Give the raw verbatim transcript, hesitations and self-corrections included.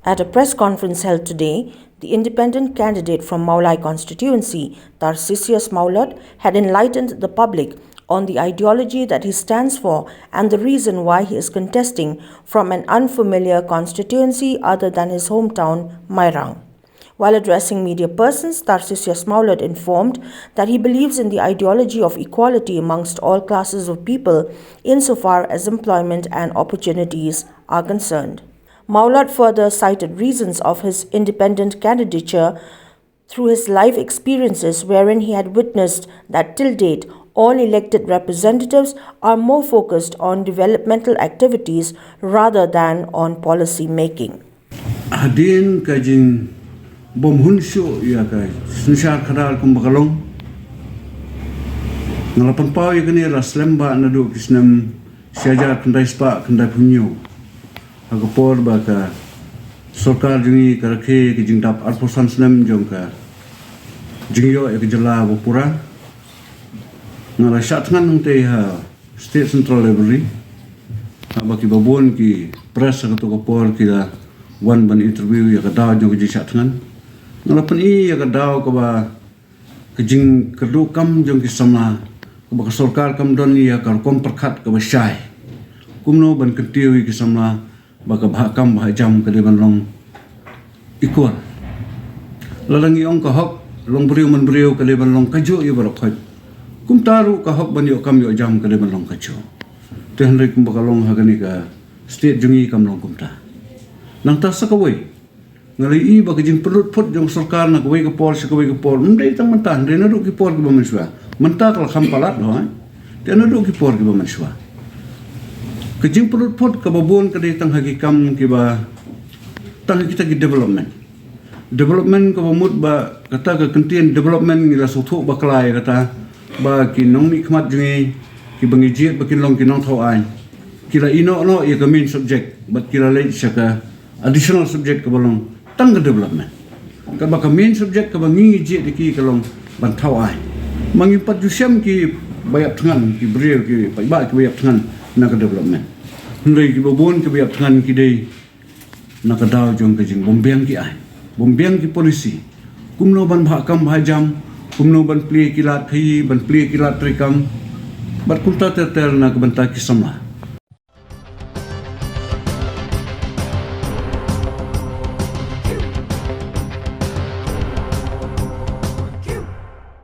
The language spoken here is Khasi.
At a press conference held today, the independent candidate from Mawlai constituency, Tarcisius Mawlot, had enlightened the public on the ideology that he stands for and the reason why he is contesting from an unfamiliar constituency other than his hometown, Mairang. While addressing media persons, Tarcisius Mawlot informed that he believes in the ideology of equality amongst all classes of people insofar as employment and opportunities are concerned. Mawlot further cited reasons of his independent candidature through his life experiences, wherein he had witnessed that till date, all elected representatives are more focused on developmental activities rather than on policy making. Hadien ka jingbymhun shuh ïa ka synshar khadar kumba ka long, nga la pynpaw ïa kane la slem ba naduh ki snem shi hajar khyndai spah khyndai phew hynñiew. Ha ka por ba ka sorkar jong ngi ka rakhe ka jingdap arphew san snem jong ka jingïoh ïa ka jylla ba pura, nga la shah thngan hangtei ha State Central Library. Haba kiba bun ki press ha kato ka por ki la wan ban interview ïa ka daw jong ka jingshah thngan, nga la pyni ïa ka daw kaba ka jingkyrduh kam jong ki samla, kaba ka sorkar kam don ïa ka rukom pyrkhat kaba shai kumno ban kyntiew ïa ki samla ba ka bhah kam bhah jam ka dei ban long equal. Lada ngi ong ka hok long briew man briew ka dei ban long kajuh ïa baroh khoit, kumta ruh ka hok ban ïoh kam ïoh jam ka dei ban long kajuh. Te hynrei kumba ka long ha kane ka state jong ngi kam long kumta. Nangta sa kawei, nga la ïohi ba ka jingpynlut phut jong sorkar na kawei ka por sha kawei ka por, ym dei tang mynta, hynrei naduh ki por kiba mynshuwa. Mynta ka la kham palat, hooid. Te naduh ki por kiba mynshuwa, ka jingpynlut phut kaba bun ka dei tang ha ki kam kiba, tang ha kita ki development. Development kaba mut ba kata ka kyntien development ngi la sngewthuh bakla ïa kata ba ki nongmihkhmat jong ngi kiba ngi jied ba kin long ki nongthaw aiñ, ki la ïehnoh noh ïa ka main subject bad ki la leit sha ka additional subject kaba long tang ka development. Kaba ka main subject kaba ngi ngi jied ïa ki ka long ban thaw aiñ. Ma ngim pat ju shem kiba ïap thngan, ki briew ki paidbah kiba ïap thngan na ka development. Hynrei kiba bun kiba ïap thngan ki dei na ka daw jong ka jingbymbiang ki aiñ, bymbiang ki policy, kumno ban bhah kam bhah jam, kumno ban plie ki lad khaïi, ban plie ki lad treikam, bad kumta ter ter na ka bynta ki samla.